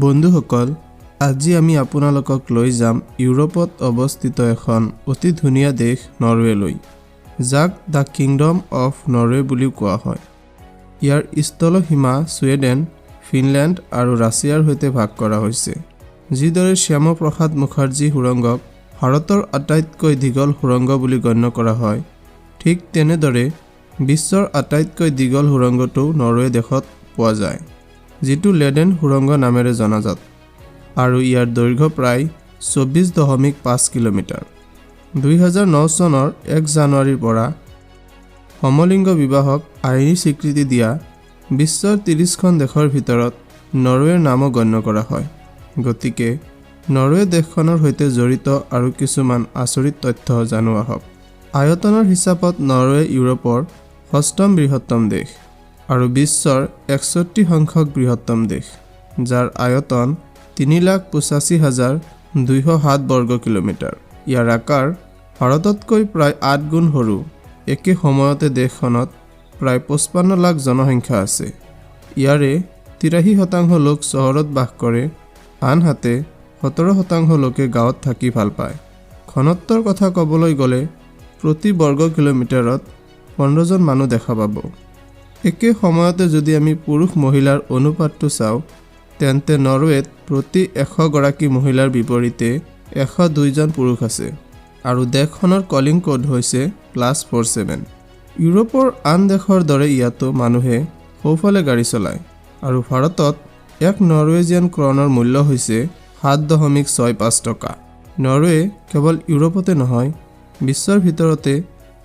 বন্ধুসকল, আজি আমি আপোনালোকক লৈ যাম ইউৰোপত অৱস্থিত এখন অতি ধুনীয়া দেশ নৰৱেলৈ, যাক the kingdom of Norway বুলিও কোৱা হয়। ইয়াৰ স্থলসীমা ছুইডেন, ফিনলেণ্ড আৰু ৰাছিয়াৰ সৈতে ভাগ কৰা হৈছে। যিদৰে শ্যামাপ্ৰসাদ মুখাৰ্জী সুৰংগক ভাৰতৰ আটাইতকৈ দীঘল সুৰংগ বুলি গণ্য কৰা হয়, ঠিক তেনেদৰে বিশ্বৰ আটাইতকৈ দীঘল সুৰংগটোও নৰৱে দেশত পোৱা যায়, যিটো লেডেন সুৰংগ নামেৰে জনাজাত আৰু ইয়াৰ দৈৰ্ঘ্য প্ৰায় 24.5 কিলোমিটাৰ। 2009 চনৰ 1 জানুৱাৰীৰ পৰা সমলিংগ বিবাহক আইনী স্বীকৃতি দিয়া বিশ্বৰ 30খন দেশৰ ভিতৰত নৰৱেৰ নামো গণ্য কৰা হয়। গতিকে নৰৱে দেশখনৰ সৈতে জড়িত আৰু কিছুমান আচৰিত তথ্য জানো আহক। আয়তনৰ হিচাপত নৰৱে ইউৰোপৰ ষষ্ঠম বৃহত্তম দেশ আৰু বিশ্বৰ 61 সংখ্যক বৃহত্তম দেশ, যাৰ আয়তন 3,85,207 বৰ্গ কিলোমিটাৰ। ইয়াৰ আকাৰ ভাৰততকৈ প্ৰায় 8 গুণ সৰু। একে সময়তে দেশখনত প্ৰায় 55 লাখ জনসংখ্যা আছে। ইয়াৰে 83% লোক চহৰত বাস কৰে, আনহাতে 17% লোকে গাঁৱত থাকি ভাল পায়। ঘনত্বৰ কথা ক'বলৈ গ'লে প্ৰতি বৰ্গ কিলোমিটাৰত 15জন মানুহ দেখা পাব। একে সময়তে যদি আমি পুৰুষ মহিলাৰ অনুপাতটো চাওঁ, তেন্তে নৰৱেত প্ৰতি 100গৰাকী মহিলাৰ বিপৰীতে 102জন পুৰুষ আছে আৰু দেশখনৰ কলিং কোড হৈছে +47। ইউৰোপৰ আন দেশৰ দৰে ইয়াতো মানুহে সোঁফালে গাড়ী চলায় আৰু ভাৰতত এক নৰৱেজিয়ান ক্ৰনৰ মূল্য হৈছে 7.65 টকা। নৰৱে কেৱল ইউৰোপতে নহয়, বিশ্বৰ ভিতৰতে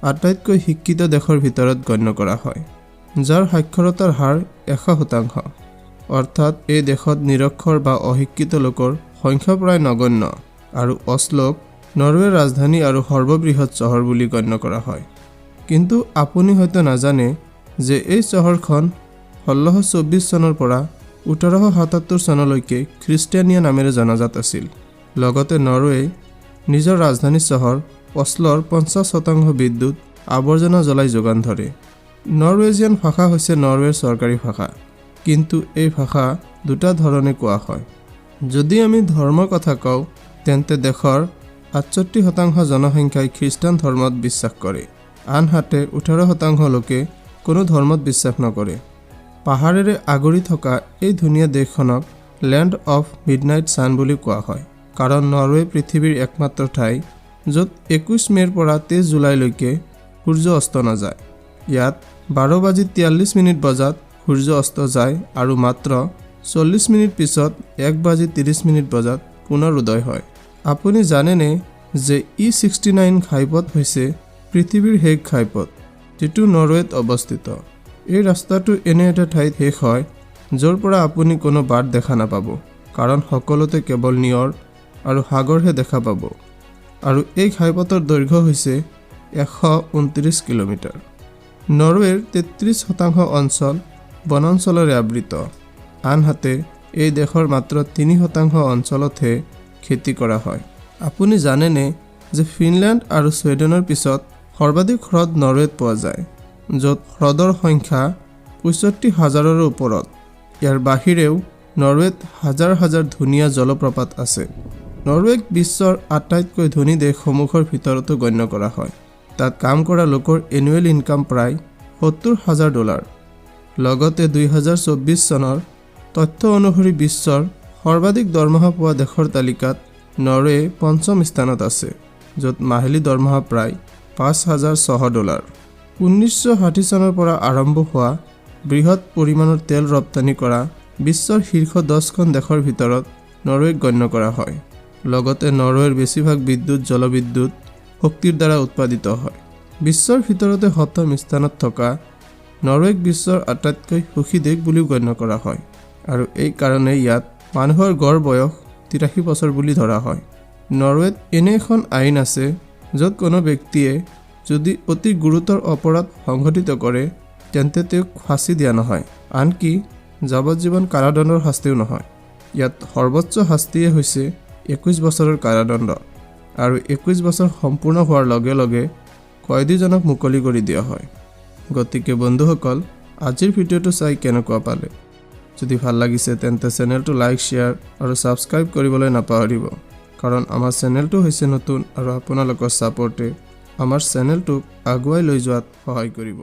আটাইতকৈ শিক্ষিত দেশৰ ভিতৰত গণ্য কৰা হয়, যাৰ সাক্ষৰতাৰ হাৰ 100%। অৰ্থাৎ এই দেশত নিৰক্ষৰ বা অশিক্ষিত লোকৰ সংখ্যা প্ৰায় নগণ্য আৰু অছলোক নৰৱেৰ ৰাজধানী আৰু সৰ্ববৃহৎ চহৰ বুলি গণ্য কৰা হয়। কিন্তু আপুনি হয়তো নাজানে যে এই চহৰখন 1624 চনৰ পৰা 1877 চনলৈকে খ্ৰীষ্টানিয়া নামেৰে জনাজাত আছিল। লগতে নৰৱে নিজৰ ৰাজধানী চহৰ অছলোৰ 50% বিদ্যুৎ আৱৰ্জনা জ্বলাই যোগান ধৰে। নৰৱেজিয়ান ভাষা হৈছে নৰৱেৰ চৰকাৰী ভাষা, কিন্তু এই ভাষা দুটা ধৰণে কোৱা হয়। যদি আমি ধৰ্মৰ কথা কওঁ, তেন্তে দেশৰ 68% জনসংখ্যাই খ্ৰীষ্টান ধৰ্মত বিশ্বাস কৰে, আনহাতে 18% লোকে কোনো ধৰ্মত বিশ্বাস নকৰে। পাহাৰেৰে আগুৰি থকা এই ধুনীয়া দেশখনক লেণ্ড অফ মিডনাইট ছান বুলি কোৱা হয়, কাৰণ নৰৱে পৃথিৱীৰ একমাত্ৰ ঠাই য'ত 21 মে'ৰ পৰা 23 জুলাইলৈকে সূৰ্য অস্ত নাযায়। ইয়াত 12:43 বজাত সূৰ্য অস্ত যায় আৰু মাত্ৰ 40 মিনিট পিছত 1:30 বজাত পুনৰ উদয় হয়। আপুনি জানেনে যে ই69 ঘাইপথ হৈছে পৃথিৱীৰ শেষ ঘাইপথ, যিটো নৰৱেত অৱস্থিত। এই ৰাস্তাটো এনে এটা ঠাইত শেষ হয় য'ৰ পৰা আপুনি কোনো বাট দেখা নাপাব, কাৰণ সকলোতে কেৱল নিয়ৰ আৰু সাগৰহে দেখা পাব। আৰু এই ঘাইপথৰ দৈৰ্ঘ্য হৈছে 129 কিলোমিটাৰ। নৰৱেৰ 33% অঞ্চল বনাঞ্চলেৰে আবৃত, আনহাতে এই দেশৰ মাত্ৰ 3% অঞ্চলতহে খেতি কৰা হয়। আপুনি জানেনে যে ফিনলেণ্ড আৰু ছুইডেনৰ পিছত সৰ্বাধিক হ্ৰদ নৰৱেত পোৱা যায়, য'ত হ্ৰদৰ সংখ্যা 65 হাজাৰৰো ওপৰত। ইয়াৰ বাহিৰেও নৰৱেত হাজাৰ হাজাৰ ধুনীয়া জলপ্ৰপাত আছে। নৰৱেক বিশ্বৰ আটাইতকৈ ধনী দেশসমূহৰ ভিতৰতো গণ্য কৰা হয়। তাত কাম কৰা লোকৰ এনুৱেল ইনকাম প্ৰায় 70,000 ডলাৰ। লগতে 2024 চনৰ তথ্য অনুসৰি বিশ্বৰ সৰ্বাধিক দৰমহা পোৱা দেশৰ তালিকাত নৰৱে পঞ্চম স্থানত আছে, য'ত মাহিলী দৰমহা প্ৰায় 5,600 ডলাৰ। 1960 চনৰ পৰা আৰম্ভ হোৱা বৃহৎ পৰিমাণৰ তেল ৰপ্তানি কৰা বিশ্বৰ শীৰ্ষ 10খন দেশৰ ভিতৰত নৰৱেক গণ্য কৰা হয়। লগতে নৰৱেৰ বেছিভাগ বিদ্যুৎ জলবিদ্যুৎ শক্তিৰ দ্বাৰা উৎপাদিত হয়। বিশ্বৰ ভিতৰতে সপ্তম স্থানত থকা নৰৱেক বিশ্বৰ আটাইতকৈ সুখী দেশ বুলিও গণ্য কৰা হয় আৰু এই কাৰণে ইয়াত মানুহৰ গড় বয়স 83 বছৰ বুলি ধৰা হয়। নৰৱেত এনে এখন আইন আছে য'ত কোনো ব্যক্তিয়ে যদি অতি গুৰুতৰ অপৰাধ সংঘটিত কৰে, তেন্তে তেওঁক ফাঁচি দিয়া নহয়, আনকি যাৱজ্জীৱন কাৰাদণ্ডৰ শাস্তিও নহয়। ইয়াত সৰ্বোচ্চ শাস্তিয়ে হৈছে 21 বছৰৰ কাৰাদণ্ড আৰু 21 বছৰ সম্পূৰ্ণ হোৱাৰ লগে লগে কয়দীজনক মুকলি কৰি দিয়া হয়। গতিকে বন্ধুসকল, আজিৰ ভিডিঅ'টো চাই কেনেকুৱা পালে? যদি ভাল লাগিছে, তেন্তে চেনেলটো লাইক, শ্বেয়াৰ আৰু ছাবস্ক্ৰাইব কৰিবলৈ নাপাহৰিব, কাৰণ আমাৰ চেনেলটো হৈছে নতুন আৰু আপোনালোকৰ ছাপোৰ্টে আমাৰ চেনেলটোক আগুৱাই লৈ যোৱাত সহায় কৰিব।